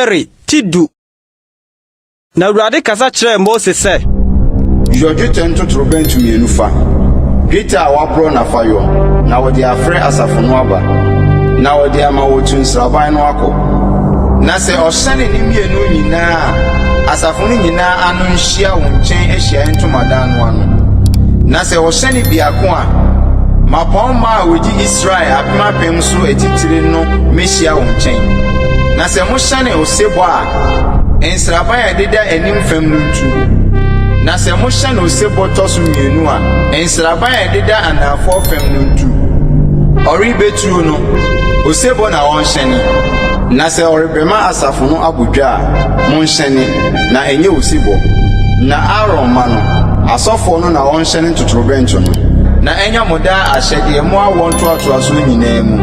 Numeri ti du. Na Awurade kasa kyerɛɛ Mose sɛ. Yɔ dwetɛ ntotorobɛnto mmienu fa, dwetɛ a wɔaporɔ na fa yɔ, na wɔde afrɛ asafo no aba, na wɔde ama wɔatu nsraban no akɔ. Na sɛ ɔhyɛne ne mmienu nyinaa a, asafo no nyinaa ano nhyia wo nkyɛn ahyiae ntomadan no ano. Na sɛ ɔhyɛne biako a, mmapɔmma a wɔdi Israel apem apem so atitire no mmehyia wo nkyɛn. Na sɛ mohyɛne osebɔ a, nsraban a ɛdeda anim fam no ntu. Na sɛ mohyɛne osebɔ tɔ so mmienu a, nsraban a ɛdeda anaafoɔ fam no ntu. Ɔrebetuo no, osebɔ na ɔnhyɛne. Na sɛ ɔrebɛma asafo no abɔ dwa a, monhyɛne, na ɛnyɛ osebɔ. Na Aaron mma no, asɔfoɔ no na wɔnhyɛne ntotorobɛnto no. Na ɛnyɛ mo daa ahyɛdeɛ mo awoɔ ntoatoasoɔ nyinaa mu.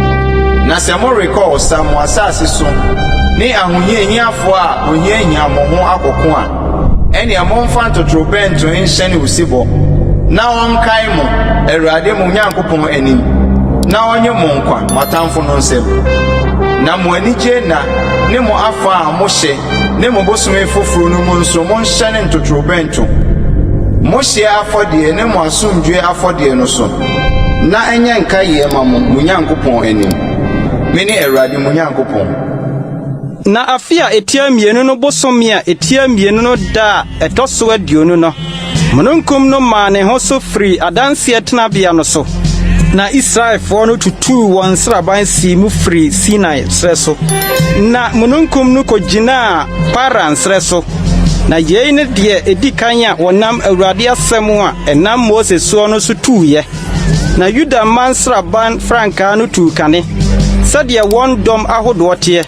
Na sɛ morekɔ ɔsa mo asase so ne ahohiahiafoɔ a wɔhiahia mo ho akɔko a, ɛnneɛ momfa ntotorobɛnto nhyɛne osebɔ, na wɔnkae mo Awurade mo Nyankopɔn anim, na ɔnnye mo nkwa mo atamfo no nsam. Na mo anigye nna ne mo afa a mohyɛ ne mo bosome foforo no mu nso monhyɛne ntotorobɛnto, mo hyeɛ afɔdeɛ ne mo asomdwoeɛ afɔdeɛ no so, na ɛnyɛ nkaeɛ mma mo, mo Nyankopɔn anim. Mene Awurade mo Nyankopɔn. Na afe a etia mmienu no bosome a etia mmienu no da a ɛtɔ so 20 no, Mununkum no maa ne ho so firii Adanseɛ tenabea no so, na Israelfoɔ no tutuu wɔn nsraban sii mu firii Sinai serɛ so. Na mununkum no kɔgyinaa Paran serɛ so. Na yei ne deɛ ɛdi kan a wɔnam Awurade asɛm a ɛnam Mose soɔ no so tuiɛ. Na Yuda mma nsraban frankaa no tuu kane, sɛdeɛ wɔn dɔm ahodoɔ teɛ.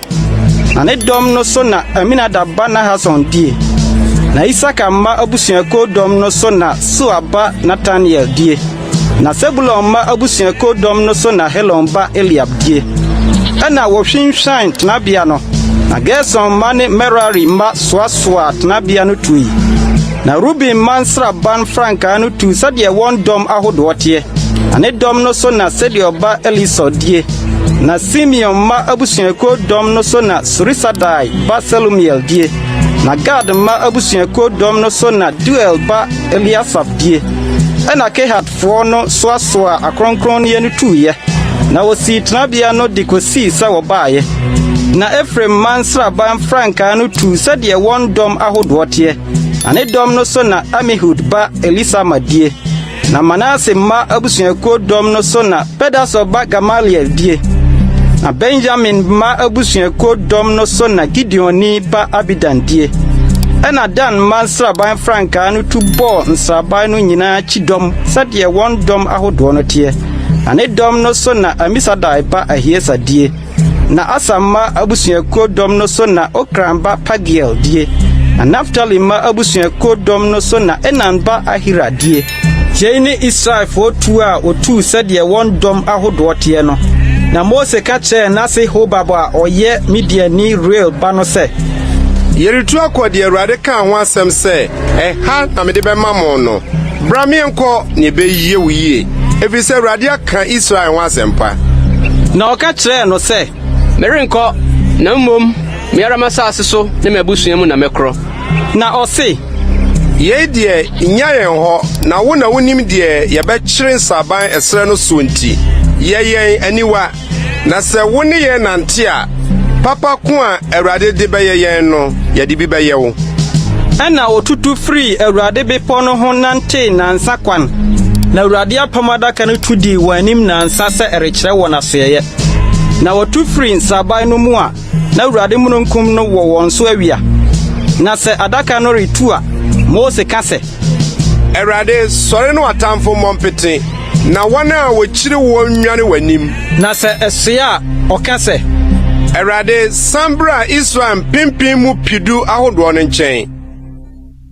Na ne dɔm no so na Aminadab ba Nahason die. Na Isakar mma abusuakuo dɔm no so na Suar ba Natanael die. Na Sebulon mma abusuakuo dɔm no so na Helon ba Eliab die. Ɛnna wɔhwinhwan tenabea no, na Gerson mma ne Merari mma soasoaa tenabea no tui. Na Ruben mma nsraban frankaa no tuu sɛdeɛ wɔn dɔm ahodoɔ teɛ, na ne dɔm no so na Sedeur ba Elisur die. Na Simeon mma abusuakuo dɔm no so na Surisadai ba Selumiel die. Na Gad mma abusuakuo dɔm no so na Deuel ba Eliasaf die. Ɛnna Kehatfoɔ no soasoaa akronkronneɛ no tuiɛ, na wɔsii tenabea no de kɔsii sɛ wɔbaeɛ. Na Efraim mma nsraban frankaa no tuu sɛdeɛ wɔn dɔm ahodoɔ teɛ, na ne dɔm no so na Amihud ba Elisama die. Na Manase mma abusuakuo dɔm no so na Pedahsur ba Gamaliel die. Na Benyamin mma abusuakuo dɔm no so na Gideoni ba Abidan die. Ɛnna Dan mma nsraban frankaa no tu bɔɔ nsraban no nyinaa kyidɔm sɛdeɛ wɔn dɔm ahodoɔ no teɛ. Na ne dɔm no so na Amisadai ba Ahieser die. Na Aser mma abusuakuo dɔm no so na Okran ba Pagiel die. Na Naftali mma abusuakuo dɔm no so na Enan ba Ahira die. Yei ne Israelfoɔ tuo a wɔtuu sɛdeɛ wɔn dɔm ahodoɔ teɛ no. Na Mose ka kyerɛɛ n'ase Hobab a ɔyɛ Midianni Reuel ba no sɛ. Yɛretu akɔ deɛ Awurade kaa ho asɛm sɛ, 'Ɛha na mede bɛma mo' no. Bra ma yɛnkɔ na ɛbɛyɛ wo yie, ɛfiri sɛ Awurade aka Israel ho asɛmpa. Na ɔka kyerɛɛ no sɛ. Merenkɔ, na mmom me ara m'asase so ne m'abusua mu na mɛkorɔ. Na ɔse. Yei deɛ, nnya yɛn hɔ, na wo na wonim deɛ yɛbɛkyere nsraban ɛserɛ no soɔ nti, yɛ yɛn aniwa. Na sɛ wo ne yɛn nante a, papa ko a Awurade de bɛyɛ yɛn no, yɛde bi bɛyɛ wo. Ɛnna wɔtutu firii Awurade bepɔ no ho nantee nnansa kwan, na Awurade apam adaka no tu dii wɔn anim nnansa sɛ ɛrekyerɛ wɔn asoɛeɛ. Na wɔtu firii nsraban no mu a, na Awurade mununkum no wɔ wɔn so awia. Na sɛ adaka no retu a, Mose ka sɛ. Awurade, sɔre na w'atamfo mmɔ mpete, na wɔn a wɔkyiri woɔ nnwane w'anim. Na sɛ ɛsoɛ a, ɔka sɛ. Awurade, san bra Israel mpempem mu pedu ahodoɔ no nkyɛn.